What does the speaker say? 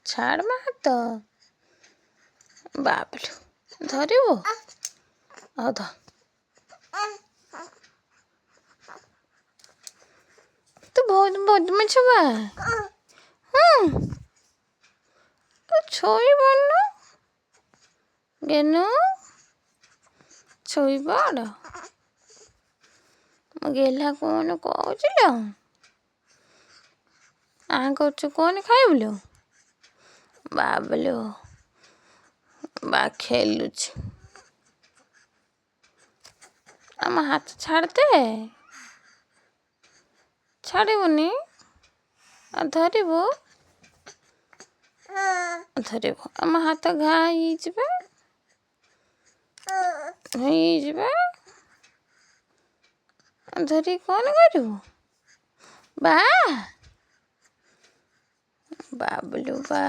ଛାଡ଼ ମୋ ହାତ। ବାପଲୋ, ଧରିବୁ? ହଉ ଧ। ତୁ ବହୁତ ବଦମାସ ବା। ହଁ, ତୁ ଶୋଇପଡୁନୁ ଗେନୁ, ଶୋଇପଡ଼। ମୋ ଗେହ୍ଲା କ'ଣ କହୁଛୁ ଲୋ? ଆଁ କରୁଛୁ କ'ଣ ଖାଇବୁଲୋ? ବାବଲୋ ବା, ଖେଲୁଛି। ଆମ ହାତ ଛାଡ଼ିଦେ। ଛାଡ଼ିବୁନି ଆଉ ଧରିବୁ? ଧରିବୁ? ଆମ ହାତ ଘା ହେଇଯିବା, ହେଇଯିବା। ଧରିକି କ'ଣ କରିବୁ ବା? ବାବଲୁ ବା।